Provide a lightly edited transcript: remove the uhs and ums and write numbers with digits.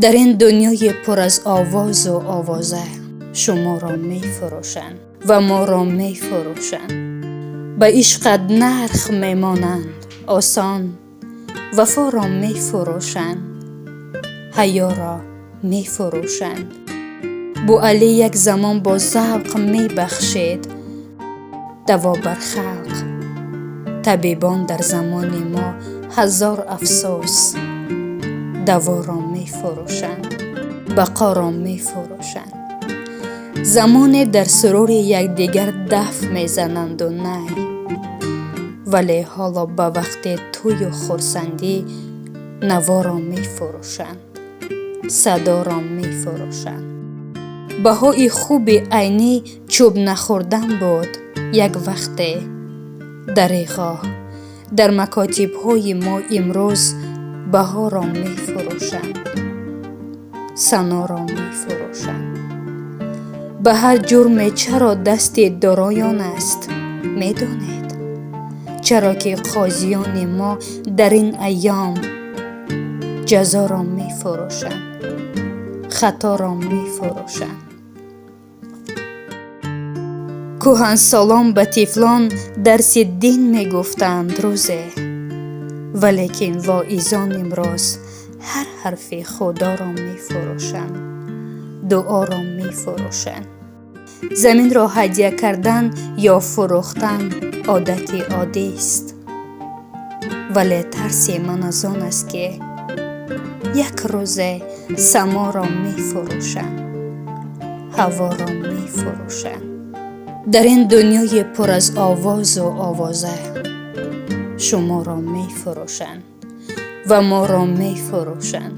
Дар ин дунёи пур аз овозу овоза шуморо мефурӯшанд ва моро мефурӯшанд. Ба ишқат нарх мемонанд осон, вафоро мефурӯшанд, ҳаёро мефурӯшанд. Бӯалӣ як замон бо завқ мебахшид даво бар халқ. Табибон дар замони мо, ҳазор афсӯс, даворо мефурӯшанд, бақоро мефурӯшанд. Замоне дар сурури якдигар даф мезананду най, вале ҳоло ба вақти тӯю хурсандӣ наворо мефурӯшанд, садоро мефурӯшанд. Баҳои хуби Айнӣ чӯб нахӯрдан буд як вақте. Дареғо, дар макотибҳои мо имрӯз баҳоро мефурӯшанд, саноро мефурӯшанд. Ба ҳар ҷурме чаро дасти дороён аст, медонед? Чаро ки қозиёни мо дар ин айём ҷазоро мефурӯшанд, хаторо мефурӯшанд. Кӯҳансолон ба тифлон дарси дин мегуфтанд рӯзе, валекин воизон имрӯз ҳар ҳарфи Худоро мефурӯшанд, дуоро мефурӯшанд. Заминро ҳадя кардан ё фурӯхтан одати оддист, вале тарси ман аз он аст, ки як рӯзе саморо мефурӯшанд, ҳаворо мефурӯшанд. Дар ин дунёи пур аз овозу овоза шуморо мефурӯшанд ва моро мефурӯшанд.